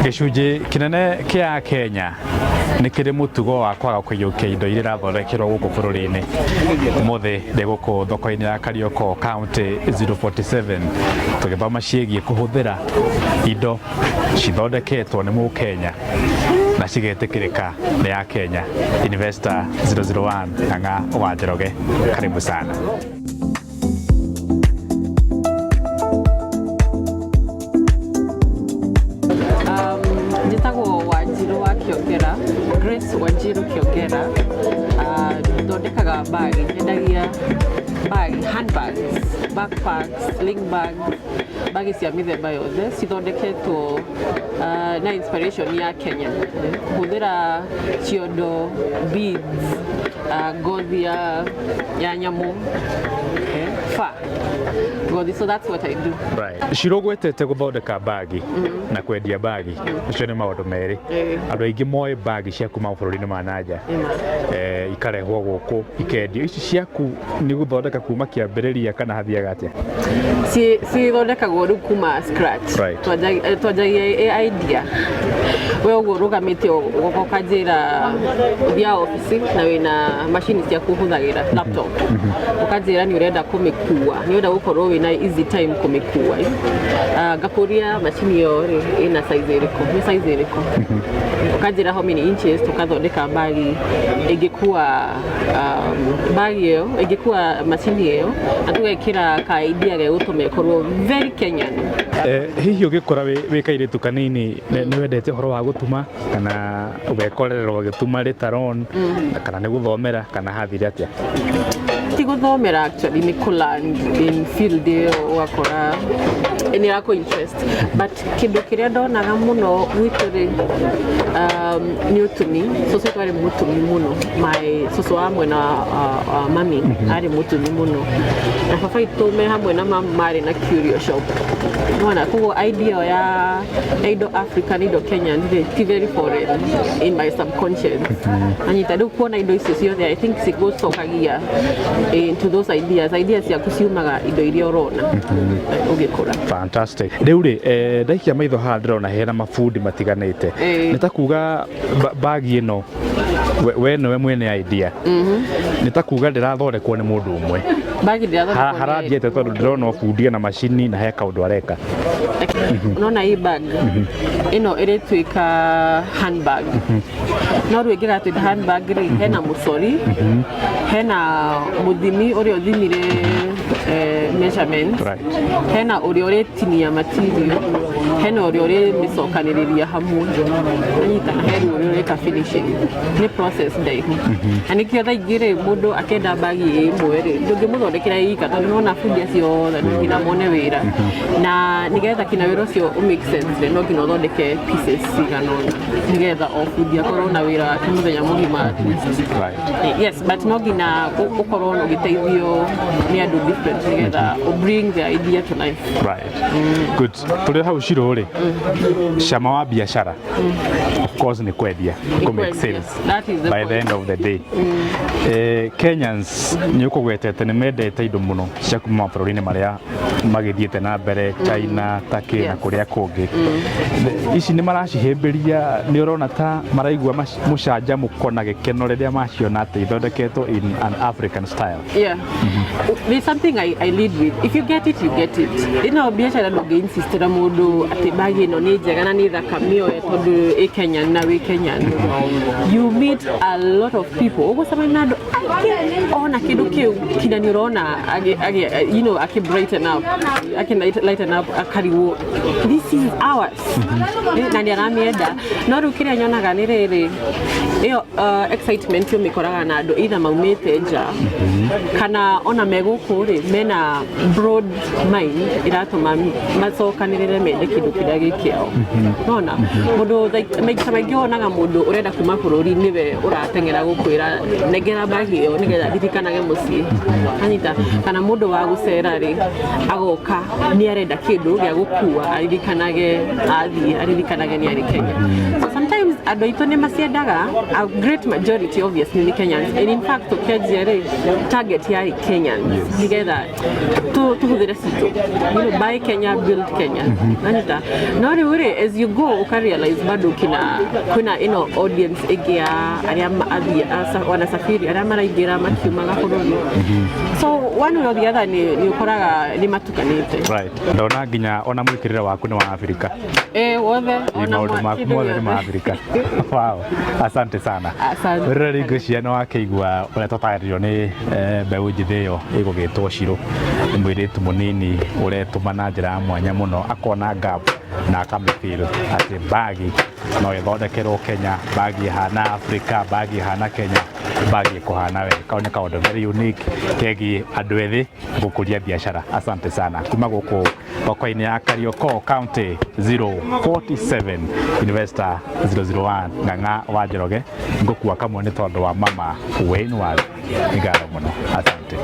Gĩcunjĩ kĩnene kĩa Kenya nĩ kĩrĩ mũtugo wa kwaga kũiyũkia indo iria irathondekerwo gũkũ bũrũri-inĩ. Ũmũthĩ ndĩ gũkũ thoko-inĩ ya Kariokor County 047 tũgĩthoma ciĩgiĩ kũhũthĩra indo cithondeketwo nĩ mũkenya na cigetĩkĩrĩka nĩ Akenya. Investor 001 Ng'ang'a wa Njoroge, karibu sana. Njĩtagwo Wanjirũ wa Kĩongera, Grace Wanjirũ Kĩongera. Thondekaga bag, nyendagia bag, handbags, backpacks, sling bags, bagi cia mĩthemba yothe cithondeketwo na inspiration ya Kenya. Kũhũthĩra ciondo, beads, ngothi ya nyamũ, fur ngothi. So that's what I do. Right. Shiro gwetete gũthondeka bagi na kwendia bagi macio nĩ maũndũ merĩ. Andũ aingĩ moĩ bagi cia kuma mabũrũri-inĩ ma nanja, ikarehwo gũkũ ikendio. Ici ciaku nĩ gũthondeka kuma kĩambĩrĩria kana hathiaga atĩa? Cithondekagwo rĩu kuma scratch. Twanjagia ĩ idea, we ũguo ũrũgamĩte ũgoka ũkanjĩra, ũthiaga obici na wĩna macini ciaku ũhũthagĩra, laptop, ũkanjĩra nĩ ũrenda kũmĩkua, nĩ ũrenda gũkorwo wĩna easy time kũmĩkua. Ngakũria macini ĩyo rĩ, ĩna size ĩrĩkũ, nĩ size ĩrĩkũ? Ũkanjĩra how many inches, tũkathondeka bagi ĩngĩkua bagi ĩyo, ĩngĩkua macini ĩyo, na tũgekĩra ka idea gegũtũma ĩkorwo very Kenyan. Hihi ũgĩkũra wĩ kairĩtu kanini nĩ wendete ũhoro wa gũtuma kana ũgekorerera ũgĩtuma later on, kana nĩ gũthomera, kana hathire atĩa? Ti gũthomera actually, nĩ kũ-land in field ĩyo, ũgakora nĩ yakũ interest, but kĩndũ kĩrĩa ndonaga mũno gwitũ rĩ, nĩ ũtumi. Cũcũ witũ arĩ mũtumi mũno, my cũcũ wa mwena wa mami arĩ mũtumi mũno, na baba itũ me hamwe na mama marĩ na curio shop nona. Koguo idea ĩyo ya indo African, indo Kenyan rĩ, ti very foreign in my subconscious. Anyita rĩu kuona indo icio ciothe, I think cigũcokagia into those ideas. Ideas ciaku ciumaga indo iria ũrona ũgĩkũra. Fantastic. Rĩu rĩ, ndaikia maitho haha ndĩrona hena mabundi matiganĩte. Nĩ ta kuga bagi ĩno we nĩwe mwene idea, nĩ ta kuga ndĩrathondekwo nĩ mũndũ ũmwe? Bagi ndĩrathondekwo. Harathiĩte tondũ ndĩrona o bundi ena macini na he kaũndũ areka. Unaona hii bag ĩno ĩrĩtuĩka handbag, no rĩu ĩngĩgatuĩka handbag rĩ, hena mũcori, hena mũthimi ũrĩa ũthimire measurement, hena ũrĩa ũrĩtinia material, hena ũrĩa ũrĩmĩcokanĩrĩria hamwe, anyita, na hena ũrĩa ũrĩka finishing. Nĩ process ndaihu, na nĩkĩo thaa ingĩ rĩ, mũndũ akĩenda bagi ĩ ĩmwe rĩ, ndũngĩmũthondekera ika, tondũ nĩwona bundi acio othe no nginya mone wĩra, na nĩgetha kinya wĩra ũcio ũ make sense rĩ, no nginya ũthondeke pieces cigana ũna nĩgetha o bundi akorwo na wĩra wake mũthenya mũgima at least. Yes, but no nginya ũkorwo ũgĩteithio nĩ andũ different nĩgetha ũ bring the idea to life. Right. Good. Tũrĩ hau Shiro rĩ, cama wa biashara of course nĩ kwendia, kũ make Kwendia. sales. That is the By the point. end of the day, Kenyans nĩ ũkũgwetete nĩ mendete indo mũno cia kuma mabũrũri-inĩ marĩa magĩthiĩte na mbere, China, Turkey na kũrĩa kũngĩ. Ici nĩ maracihĩmbĩria? Nĩ ũrona ta maraigua mũcanjamũko na gĩkeno rĩrĩa maciona atĩ ithondeketwo in an African style? Yeah. There's something I lead with. If you get it, you get it. Ĩno biacara ndũngĩ insist na mũndũ atĩ bagi ĩno nĩ njega na nĩ thaka, mĩoe tondũ ĩ Kenyan na wĩ Kenyan. You meet a lot of people. Ũgũcemania na andũ aingĩ ona kĩndũ kĩu kinya nĩ ũrona akĩ brighten up, akĩ lighten up, akarigwo, "This is ours." Na nĩ aramĩenda. No rĩu kĩrĩa nyonaga nĩ rĩrĩ, ĩyo excitement ũmĩkoraga na andũ either maumĩte nja kana ona me gũkũ rĩ, mena broad mind ĩratũma macokanĩrĩre mende kĩndũ kĩrĩa gĩ kĩao. Nona mũndũ, like, maita maingĩ wonaga mũndũ ũrenda kuma bũrũri nĩwe ũrateng'era gũkwĩra, "Nengera bagi." mbagi ĩyo nĩgetha ndirikanage mũciĩ, anyita. Kana mũndũ wa gũcera rĩ, agoka nĩ arenda kĩndũ gĩa gũkua aririkanage athiĩ, aririkanage nĩ arĩ Kenya. So sometimes andũ aitũ nĩ maciendaga. A great majority obviously nĩ Kenyans, and in fact ũkĩanjia rĩ, target yarĩ Kenyans, nĩgetha tuhũthĩre citũ, buy Kenya, build Kenya, anyita. No rĩu rĩ, as you go uka realize bado kina kwĩna ĩno audience ĩngĩ ya arĩa athiĩ wanasafiri, arĩa maraingĩra makiumaga bũrũri. So one way or the other nĩ ũkoraga nĩ matukanĩte. Right, ndona nginya ona mwĩkĩrĩre waku nĩ wa Afrika. Ĩ wothe. Ĩ, ona maũndũ maku kĩndũ mothe nĩ ma gĩothe. Afrika. Wow, asante sana. Asante. Rĩrĩa ngwĩciria nĩ wakĩigua ũrĩa tũtarĩrio nĩ mbeũ njĩthĩ ĩyo ĩgũgĩtwo Shiro. Nĩ mũirĩtu mũnini ũretũma na njĩra ya mwanya mũno, akona gap na akamĩfeel atĩ mbagi no ĩthondekerwo Kenya, mbagi ĩhana Afrika, mbagi ĩhana Kenya, mbagi ĩkũhana we. Kau nĩ kaũndũ very unique kegiĩ andũ ethĩ gũkũria biacara. Asante sana kuma gũkũ thoko-inĩ ya Kariokor, County 047, Investor 001, Ng'ang'a wa Njoroge. Ngũkua kamwe nĩ tondũ wa mama Wayne Wathi. Nĩ ngatho mũno, asante.